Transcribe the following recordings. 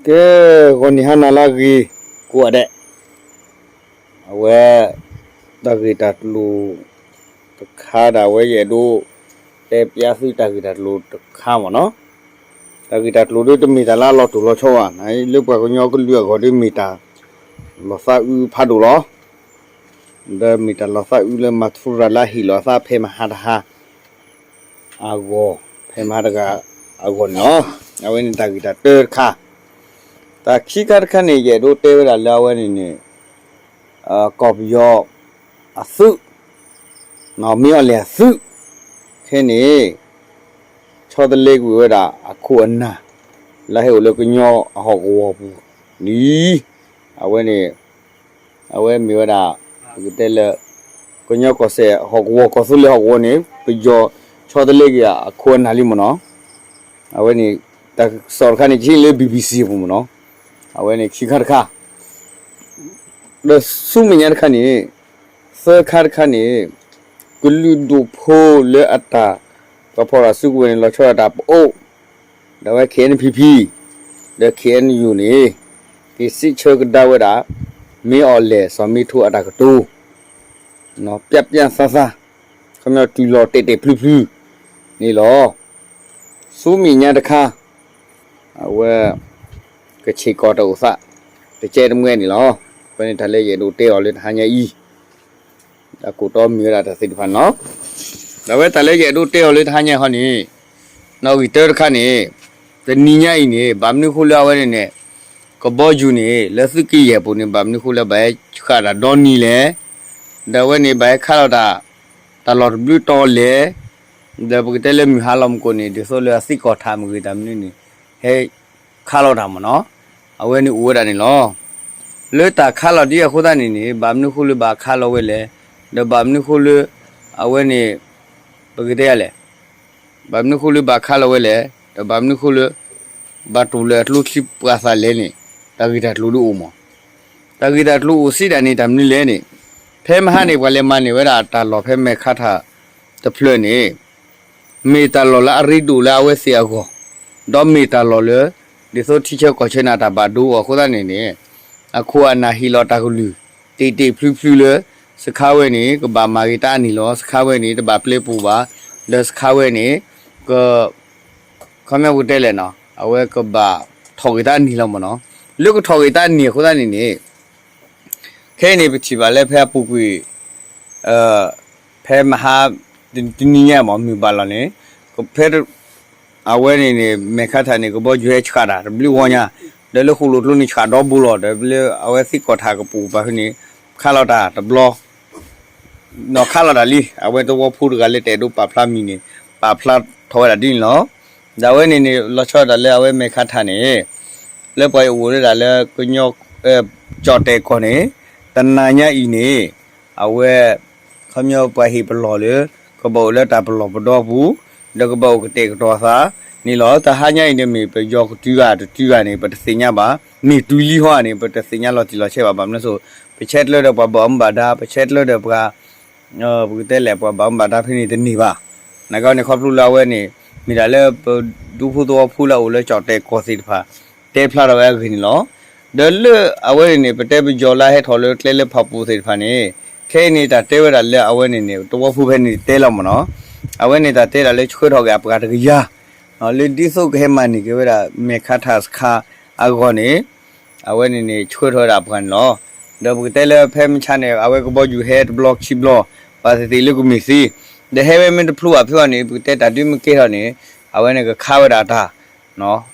ကဲ, ဂီၤနံၤဟါနၤလၢအဂ့ၤကိးဂၤဒဲး, အဝဲ တၢ်ဂ့ၢ်တၢ်ကျိၤတခါဒီး အဝဲယအဲၣ်ဒိး တဲပျါသုတၢ်ဂ့ၢ်တၢ်ကျိၤတခါမ့ၢ်နီၤ. တၢ်ဂ့ၢ်တၢ်ကျိၤဒ်တမ့ၢ်တၢ်လၢအလီၤတိၢ်လီၤဆီဘၣ်, လၢပှၤကညီကလုာ်အဂီၢ်ဒ်မ့ၢ်တၢ်လီၤသးအုးဖးဒိၣ်လီၤ. ဒီးမ့ၢ်တၢ်လီၤသးအုးလၢမၤထူရၤလၢအဟ့ၣ်လီၤအသးဖဲမဟါတဟါ အဂီၢ်, ဖဲမဟါတဂၤအဂီၢ်န့ၣ်လီၤ. အဝဲန့ၣ်တၢ်ဂ့ၢ်တၢ်တၢတခါ, တၢ်ခံခါတခါန့ၣ် ယအဲၣ်ဒိးတဲဝဲဒၣ်လၢအဝဲန့ၣ်န့ၣ် ကီၢ်ပယီၤအသုး, မ့ၢ်အီၤလဲၣ်အသုး, ခဲန့ၣ် ဆီတလဲကွံာ်ဝဲဒၣ်အခိၣ်အနၢ် လၢဟဲအိၣ်လၢကညီအဟီၣ်ကဝီၤပူၤလံ. အဝဲန့ၣ် အဝဲမ့ၢ်ဝဲဒၣ် ပကတဲလၢ ကညီကီၢ်စဲၣ်ဟီၣ်ကဝီၤ ကီၢ်သူလ့ၤဟီၣ်ကဝီၤန့ၣ် ပယီၤဆီတလဲက့ၤအခိၣ်အနၢ်လံမ့ၢ်နီၤ. အဝဲန့ၣ် တၢ်ကစီၣ်တခါန့ၣ် ယဟံးလၢ B B C အပူၤမ့ၢ်နီၤ. အဝဲန့ၣ်ခံခါတခါ, ဒီးဆူမဲာ်ညါတခါန့ၣ်, သၢခါတခါန့ၣ် ကလုာ်ဒူၣ်ဖိလၢအတၢ်ကဖီၣ်တၢ်စုကဝဲၤန့ၣ် လီၤဆီဒၣ်တၢ်ပအိၣ် ဒီးအဝဲ K N P P ဒီး K N U န့ၣ် က့ၤစံးဆၢကဒါဝဲဒၣ် မ့ၢ်အီၤလဲၣ်စီၤမ့ၢ်ထိအတၢ်ကတိၤ ပျၢ်ပျၢ်သးသး, ခီပညီတုၤလီၤတဲာ်တဲာ်ဖျုဖျုန့ၣ်လီၤ. ဆူမဲာ်ညါတခါ အဝဲ ကဆ့ၣ်ကီၢ်တၢ်အိၣ်သး တကဲတမှဲန့ၣ်လီၤ. အဝဲန့ၣ်တၢ်လၢယအဲၣ်ဒိးတဲအီၤလၢတဟါညါအံၤ အကိးတီမ့ၢ်ဝဲဒၣ်တၢ်သ့ၣ်တဖၣ်န့ၣ်လီၤ. ဒီးအဝဲတၢ်လၢယအဲၣ်ဒိးတဲအီၤလၢတဟါညါဟီန့ၣ်, နီၣ်ဂံၢ်တၢတခါန့ၣ်, တနံၤညါအံၤန့ၣ် ဘၣ်မနုၤဃိလၢအဝဲန့ၣ်န့ၣ်, ကဘီယူၤန့ၣ် လၢသုးက့ယဲၢ်ပူၤန့ၣ် ဘၣ်မနုၤဃိလၢဘၣ်ဟဲဃးတၢ်ဒီနံၤလဲၣ်, ဒီးအဝဲန့ၣ်ဘၣ်ဟဲခးလီၤတၢ် တၢ်လီၢ်တဘျုးတီၤလဲၣ်, ဒီးပကတဲလၢမုၢ်ဟါလီၤမူခိၣ်န့ၣ် ဒ်သိးလၢအသံကီၢ်ထးမ့ၢ်ဂ့ၤတၢ်မနုၤန့ၣ် ဟဲ ခးလီၤတၢ်မ့ၢ်နီၤ, အဝဲန့ၣ်အိၣ်ဝဲဒၣ်န့ၣ်လီၤ. လၢတၢ်ခးလီၤဒ်အဃိသတးန့ၣ်န့ၣ် ဘၣ်မနုၤဃိလၢဘၣ်ခးလီၤဝဲလဲၣ်, ဒီးဘၣ်မနုၤဃိလၢ အဝဲန့ၣ် ပကတဲလဲၣ်, ဘၣ်မနုၤဃိလၢဘၣ်ခးလီၤဝဲလဲၣ်, ဒီးဘၣ်မနုၤဃိလၢ ဘၣ်တူၢ်လၢအကျိချံပှၤသးလဲၣ်န့ၣ် တၢ်ဂ့ၢ်တၢ်ကျိၤဒ်အိၣ်မး. တၢ်ဂ့ၢ်တၢ်ကျိၤအိၣ်စံးဒၣ်န့ၣ် တၢ်မနုၤလဲၣ်န့ၣ်, ဖဲမဟါန့ၣ် ပှၤလဲၤမၤန့ၢ်ဝဲဒၣ်တၢ်လီၢ်ဖဲမဲာ်ခါထၣ်တဖျၢၣ်န့ၣ် မ့ၢ်တၢ်လီၢ်လၢအရ့ဒိၣ်လၢအဝဲသ့ၣ်အဂီၢ်, ဒီးမ့ၢ်တၢ်လီၢ်လၢ ဒ်သိးထံဆၢကီၢ်ဆၢန့ၣ် တၢ်ဘၣ်ဒိအီၤအဃိသတးန့ၣ်န့ၣ်, အခိၣ်အနၢ်ဟ့ၣ်လီၤတၢ်ကလုၢ် တ့ၢ်တ့ၢ်ဖျုဖျုလၢ စခါဝဲန့ၣ် ကဘၣ်မၤဂ့ၤတၢ်အနံၣ်လီၤ, စခါဝဲန့ၣ် တဘၣ်ပျဲပူၤဘၣ်, ဒီးစခါဝဲန့ၣ် က ခီပညီပကတဲလဲၣ်နီၤ, အဝဲကဘၣ်ထီၣ်ဂ့ၤတၢ်အနံၣ်လီၤမ့ၢ်နီၤ. လၢကထီၣ်ဂ့ၤတၢ်အနံၣ်အဃိသတးန့ၣ်န့ၣ် ခဲအံၤန့ၣ် ပထံၣ်ဘၣ်လၢဖဲအပူၤကွံာ် ဖဲမဟါ တနံၤညါမ့ၢ်မုၢ်ဘၣ်လီၤန့ၣ် ဖဲ အဝဲန့ၣ်န့ၣ် မဲာ်ခါထၣ်န့ၣ် ကဘီယူၤဟဲဆှးတၢ်တဘျုးဂီၢ်ညါ, ဒီးလၢဃိၣ်လိၣ်ကျိန့ၣ်ဆှးဒီဘိလီၤ, ဒီးလၢအဝဲသံကီၢ်ထၣ်ကပူၤပာ်ဖဲန့ၣ် ခးလီၤတၢ်တဘျီ နီၢ်ခးလီၤတၢ်လံ, အဝဲသဝီဖိတဂၤလၢတအဲၣ်ဒိးပာ်ဖျါမံၤန့ၣ် ပာ်ဖျါထီၣ်ဝဲဒၣ်ဒ်န့ၣ်လီၤ. ဒီးအဝဲန့ၣ်န့ၣ် လီၤဆီဒၣ်တၢ်လၢအဝဲမဲာ်ခါထၣ်န့ၣ် လၢပှၤအံၤအိၣ်ဝဲဒၣ်လၢကညီ ကၠီၣ်တဲၣ်ကီၢ်န့ၣ် တနၤညါအံၤန့ၣ် အဝဲ ခီပညီပှၤဟ့ၣ်ပလီၢ်လၢ ကဘၣ်အိၣ်လၢတၢ်ပလီၢ်ပဒီပူၤ ဒီးကဘၣ်အိၣ်ကတဲာ်ကတီၤသးန့ၣ်လီၤ. တဟါညါအံၤန့ၣ်မ့ၢ်ပယီၤကတုၤဂၤတတုၤဂၤန့ၣ် ပတသ့ၣ်ညါဘၣ်, မ့ၢ်တုၤလံဟီဧါန့ၣ် ပတသ့ၣ်ညါလီၤတံၢ်လီၤဆဲးဘၣ်. ဘၣ်မနုၤအဃိ ပဆဲးကျၢဒီးပှၤဘၣ်မူဘၣ်ဒါ ပဆဲးကျၢဒီးပှၤ ပကတဲလဲၣ် ပှၤဘၣ်မူဘၣ်ဒါဖဲန့ၣ်တန့ၢ်ဘၣ်. နာ်က့န့ၣ် ခီဖျိလၢအဝဲန့ၣ် မ့ၢ်ဒၣ်လၢပဒူဖိသဝီဖိလၢအအိၣ်လၢကၠီၣ်တဲၣ်ကီၢ်သ့ၣ်တဖၣ် တဲဖျါထီၣ်ဝဲအဂ့ၢ်န့ၣ်လီၤ. ဒီးလၢအဝဲန့ၣ်န့ၣ် ပတဲပယီၤလၢဟဲထီၣ်လၢကျဲလၢဖးပူၤသ့ၣ်တဖၣ်န့ၣ် ခဲအံၤန့ၣ် တၢ်တဲဝဲဒၣ်လၢအဝဲန့ၣ်န့ၣ် သဝီဖိဖဲန့ၣ်တဲလီၤမ့ၢ်နီၤ. အဝဲန့ၣ်တၢ်တဲဒၣ်လၢဆှၢထီၣ်က့ၤအပှၤတကယၤ လၢဒ်သိးကဟဲမၤန့ၢ်က့ၤဝဲဒၣ် မဲာ်ခါထၣ်စခါအဂီၢ်န့ၣ် အဝဲန့ၣ်န့ၣ် ဆှၢထီၣ်ဝဲဒၣ်အပှၤန့ၣ်လီၤ. ဒီးပကတဲလၢဖဲမဆါန့ၣ် အဝဲကဘီယူၤဟဲတဘျီခံဘျီ ပှၤသ့ၣ်သ့ၣ်လၢကမ့ၢ်သ့ ဒီးဟဲဝဲမ့ၢ်တဖျိဘၣ်ဖဲအံၤန့ၣ် ပကတဲတၢ်ဒုးမ့ၢ်ကဲထီၣ်န့ၣ် အဝဲန့ၣ်ကခးဝဲဒၣ်အတၢ်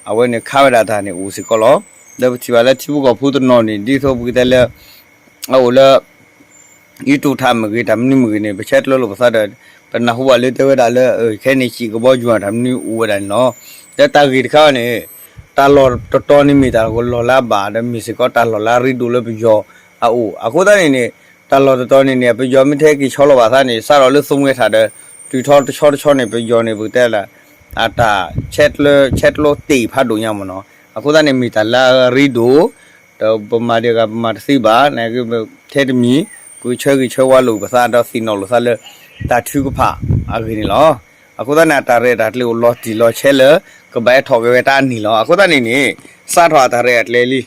အဝဲန့ၣ်ခးဝဲဒၣ်အတၢ်န့ၣ်အိၣ်စ့ၢ်ကီးလီၤ. ဒီးပထံၣ်ဘၣ်လၢထံဖိကီၢ်ဖိတနီၤန့ၣ် ဒ်သိးပကတဲလၢ အအိၣ်လၢ အံၤတူၢ်ထးမ့ၢ်ဂ့ၤ တၢ်မနုၤမ့ၢ်ဂ့ၤန့ၣ် ပဆဲးကျၢလိာ်ပသးဒီး ပနၢ်ဟူဘၣ်လၢတဲဝဲဒၣ်လၢ ခဲန့ၣ်စံၣ်ကဘီယူၤတၢ်မနုၤအိၣ်ဝဲဒၣ်န့ၣ်လီၤ. ဒီးတၢ်ဂ့ၢ်တခါန့ၣ် တၢ်လီၢ်တတီၤန့ၣ်မ့ၢ်တၢ်လီၢ်လၢအဘၣ် ဒီးမ့ၢ်စ့ၢ်ကီးတၢ်လီၢ်လၢအရ့ဒိၣ်လၢပယီၤအအိၣ် အဃိသတးန့ၣ်န့ၣ် တၢ်လီၢ်တတီၤန့ၣ်န့ၣ် ပယီၤမ့ၢ်ထဲက့ၤဆီလီၤဘၣ်သးန့ၣ် စးထီၣ်လၢသိမ့ၢ်ထးဒီး တုၤထီတဆီတဆီန့ၣ် ပယီၤန့ၣ် ပကတဲလၢ အတၢ်ဆဲးကျၢ ဆဲးကျိးတ့ၢ်ဖးဒိၣ်ညါမ့ၢ်နီၤ. အဃိသတးန့ၣ် မ့ၢ်တၢ်လၢအရ့ဒိၣ် ဒီးပမၤဒံးဂၤပမၤတသ့ဘၣ် နကထဲတမံၤ ပကဆၢဂ့ၤဆၢဝါလိာ်ပသးဒီးသ့ၣ်နီၣ်လိာ်သးလၢ တၢ်ထုကဖၣ်အဂ့ၢ်န့ၣ်လီၤ. အဃိသတးန့ၣ် အတၢ်ရဲၣ်တၢ်ကျဲၤအိၣ်လီၤတံၢ်လီၤဆဲးလၢ ကဘၣ်အဲၣ်ထီၣ်က့ၤဝဲတၢ်အနံၤလီၤ. အဃိသတးန့ၣ်န့ၣ် စးထီၣ်အတၢ်ရဲၣ်အကျဲလံ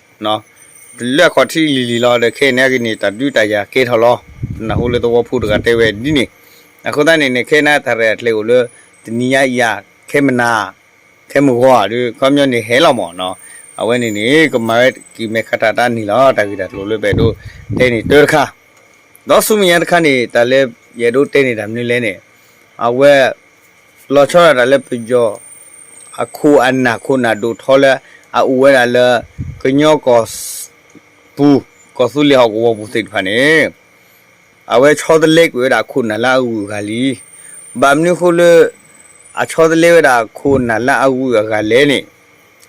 လၢအခီၣ်ထံးလံၤလံၤလီၤဒီး ခဲအံၤန့ၣ်က့ၤန့ၣ် တၢ်ဒုးတၢ်ယၤကဲထီၣ်လီၤ. ပနၢ်ဟူလၢသဝီဖိတဂၤတဲဝဲဒ်န့ၣ်, အဃိသတးန့ၣ်န့ၣ် ခဲအံၤန့ၣ်တၢ်ရဲၣ်အကျဲအိၣ်လၢ တနံၤညါအံၤ ခဲမနၤ ခဲမုၢ်ဂီၤဒီး ခီပညီန့ၣ်ဟဲလီၤမၢ်နီၤ. အဝဲန့ၣ်န့ၣ်ကမၤဝဲက့ၤမဲာ်ခးတၢ်တၢ်နံၤလီၤ. တၢ်ဂ့ၢ်တၢ်ကျိၤလၢပအဲၣ်ဒိးတဲန့ၣ်တၢတခါ, ဒီးဆူမဲာ်ညါတခါန့ၣ် တၢ်လၢယအဲၣ်ဒိးတဲန့ၣ်တၢ်မနုၤလဲၣ်န့ၣ်, အဝဲ လီၤဆီဒၣ်တၢ်လၢပယီၤ အခိၣ်အနၢ်ခိၣ်နၢ်ဒိၣ်ထီလၢ အအိၣ်ဝဲဒၣ်လၢ ကညီကီၢ်ပူၤ ကီၢ်သူလ့ၤဟီၣ်ကဝီၤပူၤသ့ၣ်တဖၣ်န့ၣ် အဝဲဆီတလဲကွံာ်ဝဲဒၣ်အခိၣ်အနၢ်လၢအဂုၤအဂၤလံ. ဘၣ်မနုၤအဃိလၢ အဆီတလဲဝဲဒၣ်အခိၣ်အနၢ်လၢအဂုၤအဂၤလဲၣ်န့ၣ်,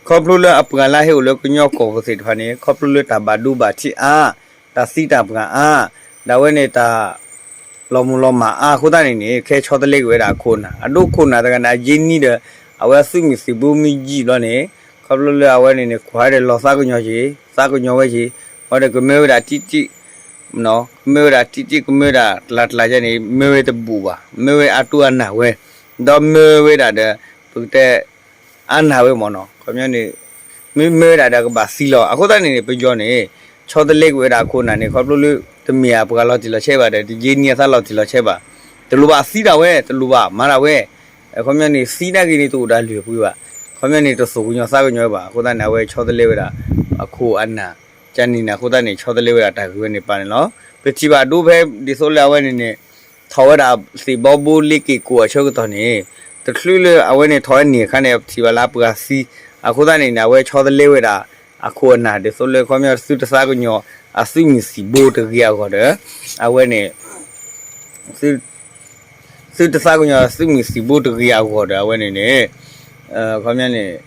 ခီဖျိလၢအပှၤလၢဟဲအိၣ်လၢကညီကီၢ်ပူၤသ့ၣ်တဖၣ်န့ၣ် ခီဖျိလၢတၢ်ဘၣ်ဒိဘၣ်ထံးအါ, တၢ်သံတၢ်ပှၢ်အါ, ဒီးအဝဲန့ၣ်တၢ် လီၤမုၢ်လီၤမၢ်အါအဃိသတးန့ၣ်န့ၣ် ခဲဆီတလဲကွံာ်ဝဲဒၣ်အခိၣ်အနၢ်, အဒိခိၣ်နၢ်တဂၤန့ၣ် အယ့နံဒီး အဝဲအသွံၣ်မုၢ်သံၣ်ဘိမ့ၢ်ယံာ်ဘျီန့ၣ် ခီဖျိလၢအဝဲန့ၣ်န့ၣ် ကွၢ်ဝဲဒီးလီၤသးကညီၤက့ၤ သးကညီၤဝဲက့ၤ, ဝဲဒီးကမၢဝဲဒၣ်တံၢ်တံၢ် ကမၢဝဲဒၣ်တံၢ်တံၢ် ကမၢဝဲဒၣ်တလးတလးယါန့ၣ် မၢဝဲတဘူးဘၣ်, မၢဝဲအါတူၢ်အါနၢ်ဝဲ, ဒီးမၢဝဲဒၣ်ဒီး ပကတဲ အါနၢ်ဝဲမၢ်နီၤ, ခီပညီန့ၣ် မ့ၢ်မၢဝဲဒၣ်ဒီးကဘၣ်သံလီၤ. အဃိသတးန့ၣ်န့ၣ် ပယီၤန့ၣ် ဆီတလဲကွံာ်ဝဲဒၣ်အခိၣ်အနၢ်န့ၣ် ခီဖျိလၢ တမ့ၢ်အပှၤလီၤတံၢ်လီၤဆဲးဘၣ်ဒီး တယ့နံအသးလီၤတံၢ်လီၤဆဲးဘၣ်, တလိၣ်ဘၣ်သံဒၣ်ဝဲ တလိၣ်ဘၣ်မၤဒၣ်ဝဲ, ခီပညီန့ၣ် သံနာ်က့န့ၣ်တအိၣ်ဒၣ်လွံၢ်ပှ့ၤဘၣ်, ခီပညီန့ၣ် တသူၣ်ကညီၤသးကညီၤဝဲဘၣ်, အဃိသတးန့ၣ် အဝဲဆီတလဲဝဲဒၣ် အခိၣ်အနၢ် ကန့ၣ်န့ၣ် အဃိသတးန့ၣ် ဆီတလဲဝဲဒၣ်တၢ်ဂ့ၢ်ဝဲန့ၣ်ပာ်န့ၣ်လီၤ. ပထံၣ်ဘၣ်ဒိဖဲဒ်သိးလၢအဝဲန့ၣ်န့ၣ် ထီၣ်ဝဲဒၣ်သ့ၣ်ဘီဘိလ့က့ၤကိးအဆၢကတီၢ်န့ၣ် တချုးလၢအဝဲန့ၣ်ထီၣ်ဝဲန့ၣ်အခါန့ၣ် ပထံၣ်ဘၣ်လၢအပှၤသံ, အဃိသတးန့ၣ်န့ၣ် အဝဲဆီတလဲဝဲဒၣ် အခိၣ်အနၢ် ဒ်သိးလၢခီပညီ သုတသးကညီၤအသွံၣ်မုၢ်သံၣ်ဘိတဂ့ၤအဂီၢ်ဒီး အဝဲန့ၣ် သုတသးကညီၤအသွံၣ်မုၢ်သံၣ်ဘိတဂ့ၤအဂီၢ်ဒီး အဝဲန့ၣ်န့ၣ် ခီပညီန့ၣ်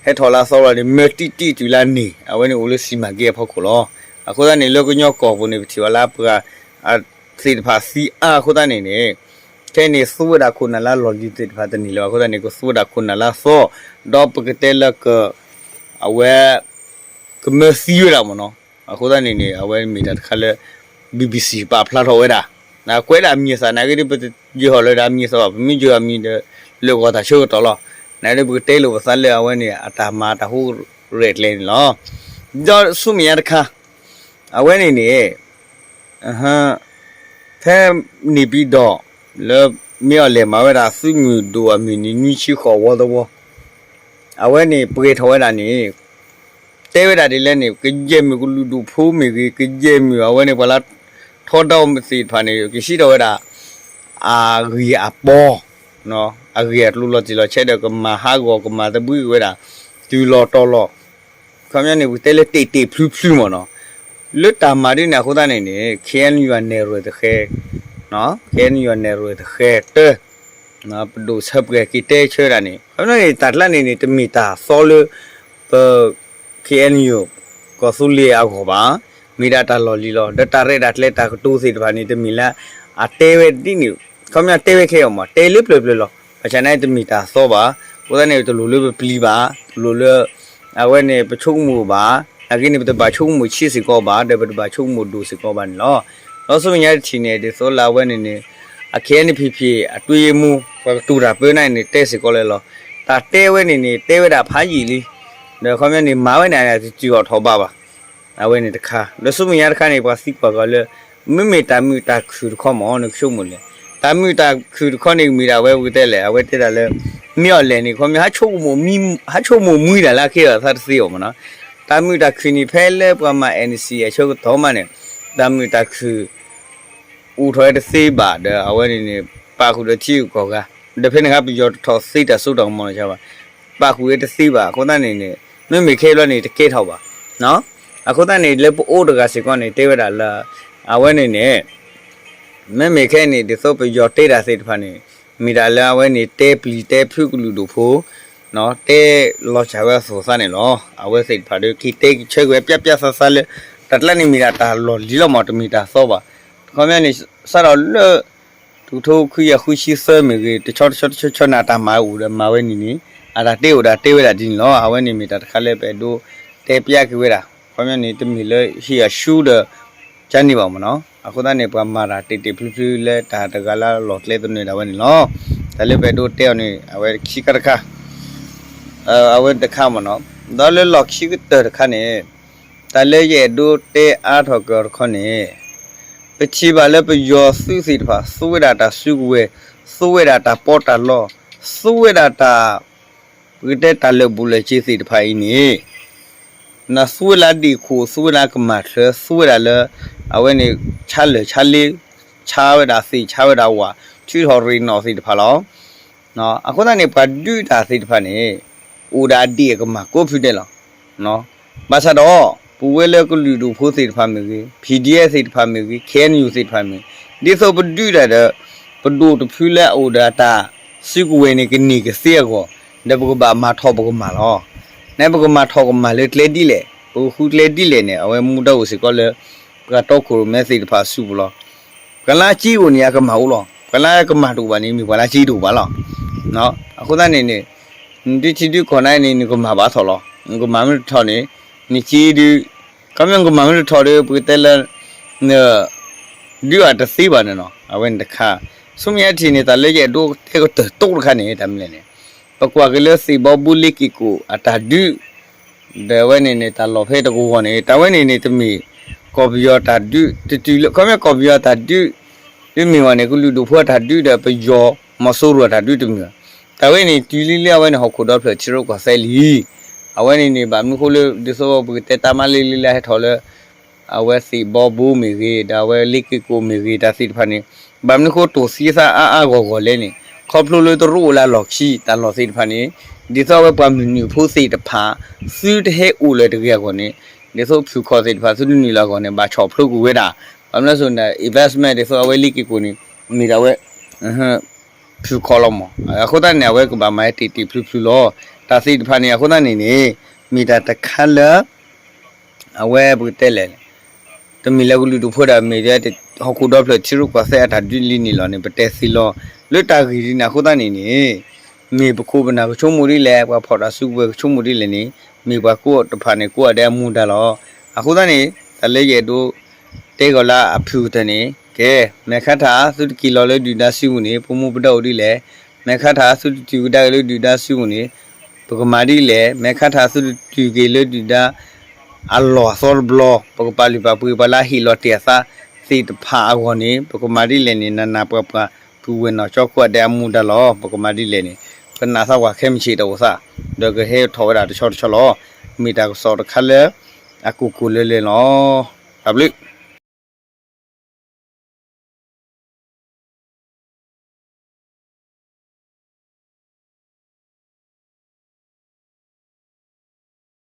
ဟဲထီၣ်လၢအသီလီၤန့ၣ် မၢတံၢ်တံၢ်တုၤလၢန့ၣ် အဝဲန့ၣ်အိၣ်လၢစံမၤက့အဖီခိၣ်လီၤ. အဃိသတးန့ၣ် လၢကညီကီၢ်ပူၤန့ၣ် ပထံၣ်ဘၣ်လၢအပှၤ သ့ၣ်တဖၣ်သံအါအဃိသတးန့ၣ်န့ၣ် ခဲအံၤန့ၣ် သူဝဲဒၣ်ခိၣ်နၢ်လၢအလီၢ်လံၤသ့ၣ်တဖၣ်တန့ၢ်လၢၤဘၣ်အဃိသတးန့ၣ် ကသူဝဲဒၣ်ခိၣ်နၢ်လၢအသီ, ဒီးပကတဲလၢက အဝဲ ကမၢသံဝဲဒၣ်မၢ်နီၤ. အဃိသတးန့ၣ်န့ၣ် အဝဲမ့ၢ်တၢ်တခါလၢ ဘံဘံစံၣ် ပာ်ဖျါထီၣ်ဝဲဒၣ်, ကွဲးဒၣ်အမံၤအသး နာ်က့ဒ်ပတယၢၤဟီၣ်လၢၤဒၣ်အမံၤအသးဘၣ်, ပမ့ၢ်ယၢၤအမံၤဒီး လၢာ်ဂီၤတၢ်ဆၢကတီၢ်လီၤ. နာ်က့ဒ်ပကတဲလိာ်ပသးလၢအဝဲန့ၣ် အတၢ်မၤတၢ်ဟူးရဲၣ်ကျဲၤန့ၣ်လီၤ. ဒီးဆူမဲာ်ညါတခါ အဝဲန့ၣ်န့ၣ် ဖဲ နေပြည်တော် လၢ မ့ၢ်အီၤလဲၣ်မၤဝဲဒၣ်သုးမုၢ်ဒိၣ်အမုၢ်နံၤနွံဆံဃိးဝီသဝီ အဝဲန့ၣ်ပှဲၤထီၣ်ဝဲဒၣ်န့ၣ် တဲဝဲဒၣ်ဒ်လဲၣ်န့ၣ် ကယဲၢ်မုၢ်ကလုာ်ဒူၣ်ဖိမ့ၢ်ဂ့ၤ ကယဲၢ်မုၢ်အဝဲန့ၣ် ပှၤလၢထီဒါသ့ၣ်တဖၣ်န့ၣ် ကဟံးထီၣ်ဝဲဒၣ် အဂ့ၢ်အပီၢ် အဂ့ၢ်အကျိၤလီၤတံၢ်လီၤဆဲးဒီး ကမၤဟးဂီၤ ကမၤသဘှံးက့ၤဝဲဒၣ် တုၤလီၤတီၤလီၤ ခီပညီန့ၣ် ပကတဲလၢတ့ၢ်တ့ၢ်ဖျုဖျုမၢ်နီၤ. လၢတၢ်မၤဒ်န့ၣ်အဃိသတးန့ၣ်န့ၣ် ခ့ၣ်အဲၣ်ယူၣ် အနဲၣ်ရွဲၣ်တဃဲ, ခ့ၣ်အဲၣ်ယူၣ် အနဲၣ်ရွဲၣ်တဃဲတၢ ပဒိၣ်ဆၢပှဲၤက့ၤတဲဆၢဒၣ်န့ၣ် ခီပညီန့ၣ် တၢ်ကျါန့ၣ်န့ၣ် တမ့ၢ်တၢ်သီလၢ ပ ခ့ၣ်အဲၣ်ယူၣ် ကီၢ်သူလ့ၤအဂီၢ်ဘၣ်, မ့ၢ်ဒၣ်တၢ်လီၢ်လံၤလီၤ. ဒီးတၢ်ရဲၣ်တၢ်ကျဲၤတၢ်ကတိၤသ့ၣ်တဖၣ်န့ၣ် တမ့ၢ်လၢ အတဲဝဲဒ်န့ၣ် ခီပညီတဲဝဲခဲအံၤမး တဲလၢပျၢၤပျၢၤလီၤ. ဘၣ်ဆၣ်န့ၣ် တမ့ၢ်တၢ်သီဘၣ်. အဃိသတးန့ၣ် တလိၣ်လၢပပျံၤဘၣ်, တလိၣ်လၢ အဝဲန့ၣ် ပဆိကမိၣ်ဘၣ်, နာ်က့န့ၣ် ပတဘၣ်ဆိကမိၣ်ဆံးစ့ၢ်ကီးဘၣ်, ဒီးပတဘၣ်ဆိကမိၣ်ဒိၣ်စ့ၢ်ကီးဘၣ်န့ၣ်လီၤ. ဒီးဆူမဲာ်ညါတထံၣ်န့ၣ် ဒ်သိးလၢအဝဲန့ၣ်န့ၣ် အ ခ့ၣ်အဲၣ်ယူၣ် အ တွဲရေးမှူး ပှၤကတိၤတၢ်ပၢန့ၣ်န့ၣ် တဲစ့ၢ်ကီးလၢလီၤ. တၢ်တဲဝဲန့ၣ်န့ၣ် တဲဝဲဒၣ်ဖးယံာ်လံ. ဒီးခီပညီန့ၣ် မၤဝဲန့ၣ် တတုၤအီၤထီၣ်ဘးဘၣ်. အဝဲန့ၣ်တခါ ဒီးဆူမဲာ်ညါတခါန့ၣ် ပှၤသံကွၢ်ကီးလၢ မ့မ့ၢ်တၢ်မုာ်တၢ်ခုၣ်တခီမး နကဆိကမိၣ်လဲၣ်. တၢ်မုာ်တၢ်ခုၣ်တခီန့ၣ် မ့ၢ်ဒၣ်ဝဲပကတဲလဲၣ် အဝဲတဲဒၣ်လၢ မ့ၢ်အီၤလဲၣ်န့ၣ် ခီပညီ ဟးဆိကမိၣ်မှံဒၣ်လၢအကဲအီၤသးတသ့အီၤမးနီၤ. တၢ်မုာ်တၢ်ခုၣ်န့ၣ် ဖဲလၢပှၤမၤ NCA အဆၢကတီၢ်မးန့ၣ် တၢ်မုာ်တၢ်ခုၣ် အိၣ်ထီၣ်ဝဲတသ့ဘၣ်ဒီး အဝဲန့ၣ်န့ၣ် ပာ်ဃုာ်ဒီးထံဂုၤကီၢ်ဂၤ ဒီးဖဲန့ၣ်အခါ ပယီၤတထီၣ်သ့တၢ်စိတၢ်ကမီၤလီၤဘၣ်. ပာ်ဃုာ်ဝဲတသ့ဘၣ် အဃိသတးန့ၣ်န့ၣ် မ့မ့ၢ်ခဲအံၤဘျီန့ၣ် တကဲထီၣ်ဘၣ်. အဃိသတးန့ၣ် လၢပအိၣ်တဂၤစ့ၢ်ကီးန့ၣ် တဲဝဲဒၣ်လၢ အဝဲန့ၣ်န့ၣ် မ့မ့ၢ်ခဲအံၤန့ၣ် ဒ်သိးပယီၤတဲတၢ်သ့ၣ်တဖၣ်န့ၣ် မ့ၢ်ဒၣ်လၢအဝဲန့ၣ် တဲပျံၤတဲဖုကလုာ်ဒူၣ်ဖိ တဲလီၤစၢ်ဝဲအသိးသးန့ၣ်လီၤ. အဝဲသ့ၣ်တဖၣ်ဒီး က့ၤတဲက့ၤဆၢက့ၤဝဲပျၢ်ပျၢ်သးသးလၢ တၢ်ကျါန့ၣ်မ့ၢ်ဒၣ်တၢ်လီၢ်လံၤလီၤမး တမ့ၢ်တၢ်သီဘၣ်. ခီပညီန့ၣ် စးထီၣ်လၢ တကထိခွံကယၤဃုဆံသၢမ့ၢ်ဂ့ၤ တဆီတဆီတဆီဆီန့ၣ် အတၢ်မၤအိၣ်ဒီးမၤဝဲန့ၣ်န့ၣ် အတၢ်တဲအိၣ်ဒီးတဲဝဲဒၣ်ဒ်န့ၣ်လီၤ. အဝဲန့ၣ်မ့ၢ်တၢ်တခါလၢပအဲၣ်ဒိးတဲပျၢ်က့ၤဝဲဒၣ် ခီပညီန့ၣ် တမ့ၢ်လၢဟ့ၣ်အရှုံးဒီး ကန့ၣ်ဘၣ်မးနီၤ. အဃိသတးန့ၣ် ပှၤမၤတၢ်တ့ၢ်တ့ၢ်ဖျုဖျုလၢတၢ်တဂၤလၢအလီၢ်ကျဲသနၢၣ်ဒၣ်ဝဲန့ၣ်လီၤ. တၢ်လၢပအဲၣ်ဒိးတဲအီၤန့ၣ် အဝဲခံခါတခါ အဝဲတခါမ့ၢ်နီၤ, ဒီးလၢလီၢ်ခံကတၢၢ်တခါန့ၣ်, တၢ်လၢယအဲၣ်ဒိးတဲအါထီၣ်က့ၤအီၤတခီန့ၣ်, ပထံၣ်ဘၣ်လၢပယီၤသုးသ့ၣ်တဖၣ် သူဝဲဒၣ်တၢ်စုကဝဲၤ, သူဝဲဒၣ်တၢ်ပီးတၢ်လီ, သူဝဲဒၣ်တၢ် ပကတဲတၢ်လၢာ်ဘူၣ်လၢာ်စ့ၤသ့ၣ်တဖၣ်အံၤန့ၣ်, နသူဝဲလၢဒ့ၣ်ခိၣ် သူဝဲလၢကမၢ်ချၢ သူဝဲဒၣ်လၢ အဝဲန့ၣ် ဆါလၢာ်ဆါလ့, ဆါဝဲဒၣ်သ့ၣ် ဆါဝဲဒၣ်ဝၣ် ထုးထီၣ်ရ့ၣ်နီၣ်သ့ၣ်တဖၣ်လီၤ. အဃိသတးန့ၣ် ပှၤဒုးတၢ်သ့ၣ်တဖၣ်န့ၣ် အိၣ်ဒၣ်ဒ့ၣ်အကမၢ်ကိးဖုဒဲးလီၤ. ဘၣ်ဆၣ်ဒီး ပဝဲလၢကလုာ်ဒူၣ်ဖိသ့ၣ်တဖၣ်မ့ၢ်ဂ့ၤ, PDF သ့ၣ်တဖၣ်မ့ၢ်ဂ့ၤ, KNU သ့ၣ်တဖၣ်မ့ၢ်ဂ့ၤ, ဒ်သိးပဒုးတၢ်ဒီး ပဒိၣ်တဖုလၢအအိၣ်ဒီးအတၢ်စုကဝဲၤန့ၣ် ကန့ၢ်ကသ့အဂီၢ်, ဒီးပကဘၣ်မၤထီၣ်ပကမၢ်လီၤ. နပကမၤထီၣ်ကမၢ်လၢကျဲဒ်လဲၣ်, ပကဃုကျဲဒ်လဲၣ်န့ၣ် အဝဲမူဒါအိၣ်စ့ၢ်ကီးလၢ ပှၤတီခိၣ်ရိၣ်မဲသ့ၣ်တဖၣ်အစုပူၤလီၤ. ပှၤလၢအစ့အိၣ်န့ၣ် အကမၢ်အိၣ်လီၤ. ပှၤလၢအကမၢ်တအိၣ်ဘၣ်န့ၣ် မ့ၢ်ပှၤလၢအစ့တအိၣ်ဘၣ်လီၤ. အဃိသတးန့ၣ်န့ၣ် နဒုးထံဒုးကီၢ်နၤန့ၣ် နကမၢ်ဘၣ်ထီၣ်လီၤ. နကမၢ်မ့ၢ်တထီၣ်န့ၣ် နစ့ဒုး, ခီမ့ၢ်နကမၢ်မ့ၢ်တထီၣ်ဒီး ပကတဲလၢ ဒုးအတသ့ဘၣ်န့ၣ်နီၤ, အဝဲန့ၣ်တခါ. ဆူမဲာ်ညါထံၣ်န့ၣ် တၢ်လၢယအဲၣ်ဒိးတဲကတၢၢ်တိတခါန့ၣ် တၢ်မနုၤလဲၣ်န့ၣ်, ပကွၢ်က့ၤလၢသ့ၣ်ဘီဘိလ့က့ၤကိၣ်အတၢ်ဒုး ဒီးအဝဲန့ၣ်န့ၣ် တၢ်လီၢ်ဖဲတကဝီၤန့ၣ် တၢ်ဝဲန့ၣ်န့ၣ် တမ့ၢ်ကီၢ်ပယီၤတၢ်ဒုး, တတုၤလၢ ခီမ့ၢ်ကီၢ်ပယီၤတၢ်ဒုး တမ့ၢ်ဘၣ်န့ၣ် ကလုာ်ဒူၣ်ဖိအတၢ်ဒုးဒီး ပယီၤမီၤစိရိၤအတၢ်ဒုးတမ့ၢ်ဘၣ်. တၢ်ဝဲန့ၣ် တုၤလံလၢအဝဲန့ၣ် ဟီၣ်ခိၣ်ဒီဖျၢၣ်ထံရူၢ်ကီၢ်သဲးလံ. အဝဲန့ၣ်န့ၣ် ဘၣ်မနုၤဃိလၢ ဒ်သိးပကတဲတၢ်မၤလ့လ့လၢဟဲထီၣ်လၢ အဝဲသ့ၣ်ဘီဘိမ့ၢ်ဂ့ၤ ဒီးအဝဲလ့က့ၤကိၣ်မ့ၢ်ဂ့ၤ တၢ်သ့ၣ်တဖၣ်န့ၣ် ဘၣ်မနုၤဃိတိၢ်သံသးအါအါဂီၢ်ဂီၢ်လဲၣ်န့ၣ် ခီဖျိလၢတရူးအိၣ်လၢအလီၢ်ခံ တၢ်လီၢ်သ့ၣ်တဖၣ်န့ၣ် ဒ်သိးအဝဲပှၤမုၢ်နုာ်ဖိသ့ၣ်တဖၣ် သုတဟဲအိၣ်လၢၤတဂ့ၤအဂီၢ်န့ၣ် ဒ်သိးဖုၣ်ခီၣ်သ့ၣ်တဖၣ် သုတနုာ်လၢၤအဂီၢ်န့ၣ် ဘၣ်ဆီၣ်ဖျိကွံာ်ဝဲဒၣ် ဘၣ်မနုၤလဲၣ်န့ၣ် investment ဒ်သိးအဝဲလ့က့ၤကိၣ်န့ၣ် မ့ၢ်ဒၣ်ဝဲ ဖုၣ်ခီၣ်လီၤမး. အဃိသတးန့ၣ် အဝဲကဘၣ်မၤဟဲတ့ၢ်တ့ၢ်ဖျုးဖျုးလီၤ. တၢ်သ့ၣ်တဖၣ်န့ၣ် အဃိသတးန့ၣ်န့ၣ် မ့ၢ်တၢ်တခါလၢ အဝဲပကတဲလဲၣ် တမ့ၢ်လၢကလုာ်ဒူၣ်ဖိဒီး မ့ၢ်ဒၣ် ဟီၣ်ခိၣ်ဒီဖျၢၣ်ထံရူၢ်ကီၢ်သဲးအတၢ်ဒုးလံန့ၣ်လီၤန့ၣ် ပတဲသ့လီၤ. လၢတၢ်ဂ့ၢ်ဒ်န့ၣ် အဃိသတးန့ၣ်န့ၣ် မ့ၢ်ပခိၣ်ပနၢ်ကဆိကမိၣ်ဒ်လဲၣ်, ပှၤဖီၣ်တၢ်စုကဝဲၤကဆိကမိၣ်ဒ်လဲၣ်န့ၣ် မ့ၢ်ပှၤကိးတဖၣ်န့ၣ် ကိးဂၤဒဲးအမူဒါလီၤ. အဃိသတးန့ၣ် တၢ်လၢယအဲၣ်ဒိး တဲဂီၤလၢအဖုၣ်ကတၢၢ်န့ၣ် ကဲ, မဲာ်ခါထၣ်သုတက့ၤလီၤလၢဒုၣ်ဒါစုပူၤန့ၣ် ပမူပဒါအိၣ်ဒ်လဲၣ်. မဲာ်ခါထၣ်သုတတုၤကဒါက့ၤလၢဒုၣ်ဒါစုပူၤန့ၣ် ပကမၤဒ်လဲၣ်. မဲာ်ခါထၣ်သုတတုၤက့ၤလၢဒုၣ်ဒါ အလီၢ်အသီတဘျီ ပကပာ်လုၢ်ပာ်ပှ့ၤပှၤလၢအဟ့ၣ်လီၤတ့ၢ်အသးသ့ၣ်တဖၣ်အဂီၢ်န့ၣ် ပကမၤဒ်လဲၣ်န့ၣ် နးနးပှၤပှၤ ပုၢ်ဝဲၢ်နီၢ်ကၠီကိးဂၤဒဲးအမူဒါလီၤ. ပကမၤဒ်လဲၣ်န့ၣ် ကနၣ်သးပှၤခဲမုၢ်ဆ့ၣ်တအိၣ်သး ဒီးကဟဲထီၣ်ဝဲဒၣ်တဆီတဆီလီၤ. မ့ၢ်တၢ်ကစီၣ်တခါလၢ အကိၢ်ကိၢ်လၢၤလၢၤလီၤ. တၢ်ဘျုး